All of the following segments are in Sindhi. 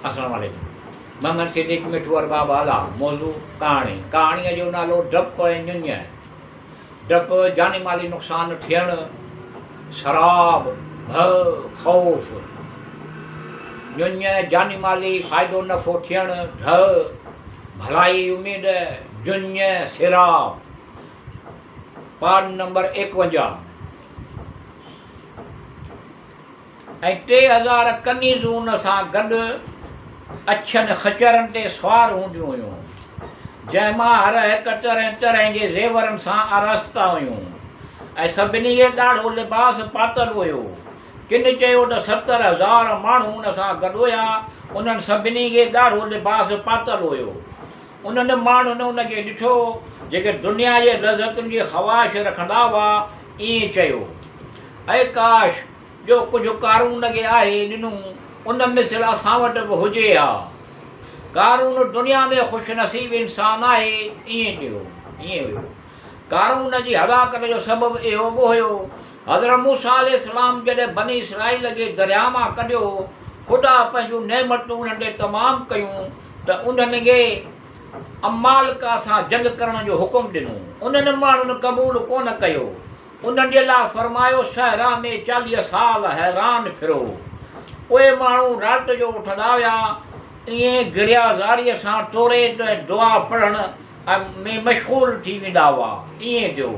السلام عليڪم محمد صديق مٺو ارباب اعليٰ موضوع ڪهاڻي ڪهاڻيء جو نالو ڊپ ۽ ڃڃ ڊپ جاني مالي نقصان ٿيڻ سراب ڀؤ خوف ڃڃ جاني مالي فائدو نفعو ٿيڻ ڍء ڀلائي اميد جڃ سراب پاڙ نمبر 51. ۽ 3000 ڪنيزون ان سان گڏ اڇن خچرن تي سوار هونديون هيون، جنهن مان هر هڪ طرح طرح جي زيورن سان آراسته هيون، ۽ سڀني کي ڳاڙهو لباس پاتل هيو. ڪن چيو ته 70,000 ماڻهو ان سان گڏ هيا، انهن سڀني کي ڳاڙهو لباس پاتل هيو. انهن ماڻهن ان کي ڏٺو، جيڪي دنيا جي لذتن جي خواهش رکندا هئا، ائين چيو، اي ڪاش! جو ڪجهه قارون کي آهي ڏنو، ان مثل اسان وٽ به هجي ها. قارون دنيا ۾ خوش نصيب انسان آهي، ائين چيو، ائين هيو. قارون جي هلاڪت جو سبب اهو به هيو. حضرت موسيٰ عليه السلام جڏهن بني اسرائيل کي درياء مان ڪڍيو، خدا پنهنجون نعمتون انهن تي تمام ڪيون ته انهن کي عمالقه سان جنگ ڪرڻ جو حڪم ڏنو. انهن ماڻهن قبول ڪونه ڪيو. انهن جي لاء فرمايو، صحرا ۾ 40 سال حيران ڦرو. اهي ماڻهو رات جو اٿندا هيا، ائين گريا زاريء سان توريت ۽ دعا پڙهڻ ۾ مشغول ٿي ويندا هئا. ائين ٿيو.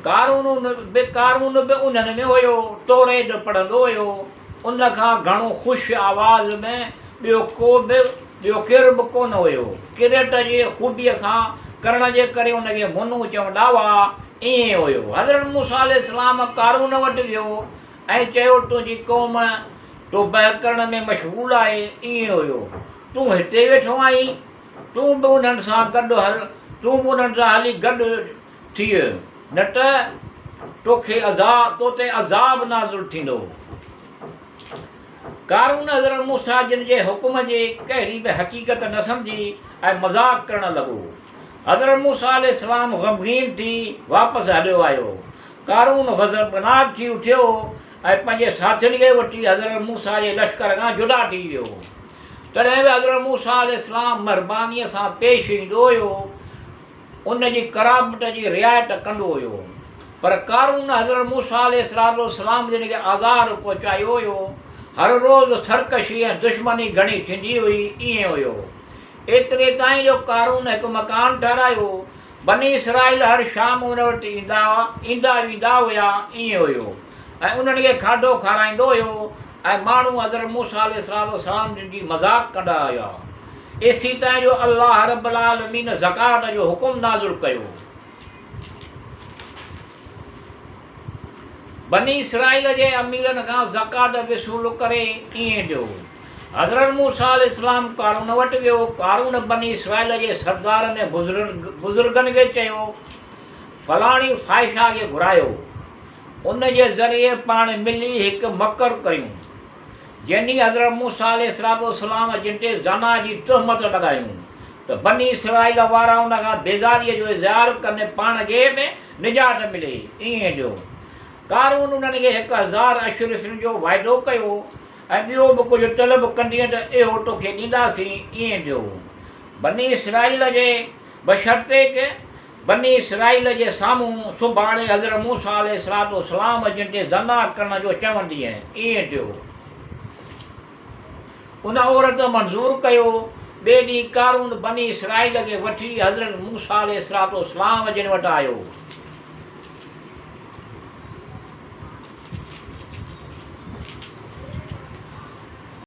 قارون به قارون به انهن ۾ هيو، توريت پڙهندو هيو. ان کان گهڻو خوش آواز ۾ ٻيو ڪو به ٻيو ڪير به ڪونه هيو. ڪريٽ جي خوبيء سان ڪرڻ جي ڪري ان کي منو چوندا هئا. ائين هيو. حضرت موسيٰ عليه السلام قارون وٽ ويو ۽ چيو تنهنجي قوم توبه ڪرڻ ۾ مشغول آهي. ائين هيو. تون هتي ويٺو آهين. تون به انهن سان گڏ هل تون به انهن سان هلي گڏ ٿيء، نه ته توکي عذاب تو تي عذاب نازل ٿيندو. قارون حضرت موسيٰ جن جي حڪم جي ڪهڙي به حقيقت نه سمجهي ۽ مذاق ڪرڻ لڳو. حضرت موسيٰ عليه السلام غمگين ٿي واپس هليو آيو. قارون غضبناڪ ٿي اٿيو ۽ پنهنجي ساٿين کي وٺي حضرت موسيٰ جي لشڪر کان جدا ٿي ويو. تڏهن به حضرت موسيٰ عليه السلام مهربانيء سان پيش ايندو هيو. ان جي ڪرامت جي رعايت ڪندو هيو. پر قارون حضرت موسيٰ عليه الصلوة والسلام جن کي آزار پهچايو هيو. هر روز سرڪشي ۽ دشمني گهڻي ٿيندي هئي، ائين هيو. ايتري تائين جو قارون هڪ مڪان ٺهرايو. بني اسرائيل هر شام ان وٽ ايندا ايندا ويندا هيا، ائين هيو. ۽ انهن کي کاڌو کارائيندو هيو ۽ ماڻهو حضرت موسيٰ عليه الصلوة والسلام جن جي مذاق ڪندا هيا. ايسيتائين جو الله رب العالمين زڪوات جو حڪم نازل ڪيو. بني اسرائيل جي اميرن کان زڪوات وصول ڪري ائين ڏيو. حضرت موسيٰ عليه السلام قارون وٽ ويو. قارون بني اسرائيل جي سردارن ۽ بزرگن کي چيو، فلاڻي فاحشه کي گهرايو، ان جي ذريعي پاڻ ملي هڪ مڪر ڪريون. يعني حضرت موسيٰ عليه الصلوة والسلام جن تي زنا جي تهمت لڳايون ته بني اسرائيل وارا ان کان بيزاريء جو اظهار ڪن پاڻ کي به نجات ملي. ائين جو قارون انهن کي 1000 اشرفين جو وعدو ڪيو ۽ ٻيو به ڪجهه طلب ڪندين ته اهو توکي ڏينداسين. ائين جو بني اسرائيل جي بشرطيڪ بني اسرائيل جي سامهون سڀاڻي حضرت موسيٰ عليه الصلوة والسلام جن تي زنا ڪرڻ جو چوندينء، ائين ٿيو. ان عورت منظور ڪيو. ٻئي ڏينهن قارون بني اسرائيل کي وٺي حضرت موسيٰ عليه الصلوة والسلام جن وٽ آيو.